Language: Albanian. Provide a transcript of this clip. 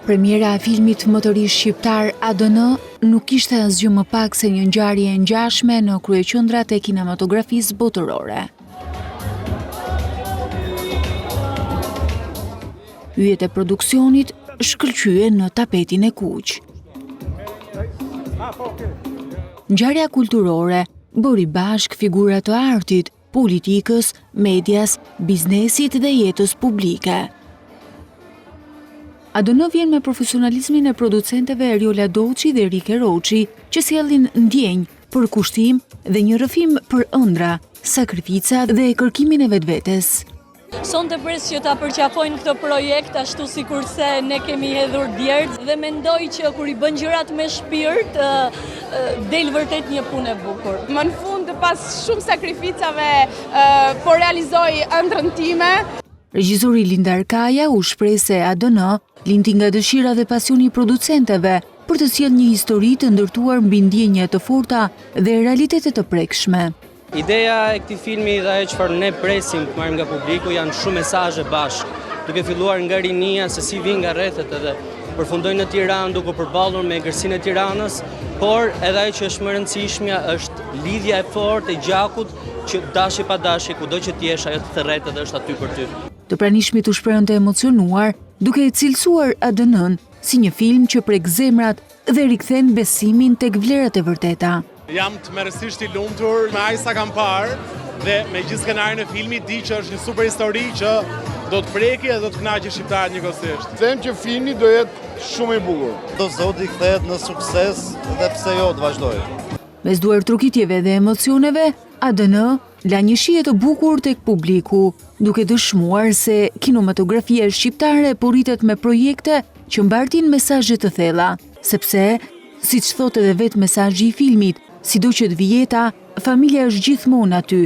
Premiera e filmit më të ri shqiptar ADN nuk ishte asgjë më pak se një ngjarje e ngjashme në kryeqendrat e kinematografisë botërore. Yjet e produksionit shkëlqyen në tapetin e kuq. Ngjarja kulturore bëri bashkë figura të artit, politikës, medias, biznesit dhe jetës publike. ADN vjen me profesionalizmin e producenteve Eriola Doçi dhe Rike Roçi, që sjellin ndjenjë, përkushtim dhe një rrëfim për ëndrra, sakrifica dhe kërkimin e vetvetes. Sonte pres që ta përqafojnë këtë projekt ashtu sikurse ne kemi hedhur djersë dhe mendoj që kur i bën gjërat me shpirt del vërtet një punë e bukur. Më në fund pas shumë sakrificave po realizoj ëndrrën time. Regjizori Lindar Kaja u shpreh se ADN lindi nga dëshira dhe pasioni i producenteve për të sjellë një histori të ndërtuar mbi ndjenja të forta dhe realitete të prekshme. Ideja e këtij filmi dhe ajo çfarë ne presim të marrim nga publiku janë shumë mesazhe bashkë, duke filluar nga rinia se si vijnë nga rrethet edhe përfundojnë në Tiranë duke u përballur me egërsinë e Tiranës, por edhe ajo që është më e rëndësishmja është lidhja e fortë e gjakut që dashje pa dashje kudo që të jesh ajo të thërret edhe është aty për ty. Të pranishmit u shprehën të emocionuar, duke e cilësuar ADN-në si një film që prek zemrat dhe rikthen besimin tek vlerat e vërteta. Jam tmerrësisht i lumtur me aq sa kam parë dhe me gjithë skenarin e filmit di që është një super histori që do të preki dhe do të kënaqë shqiptarët njëkohësisht. Them që filmi do jetë shumë i bukur. Do zoti kthehet në sukses dhe pse jo të vazhdojë. Mes duartrokitjeve dhe emocioneve, ADN la një shije të bukur tek publiku, duke dëshmuar se kinematografia shqiptare po rritet me projekte që mbartin mesazhe të thella, sepse, siç thotë edhe vetë mesazhi i filmit, sido që të vijë jeta, familja është gjithmonë aty.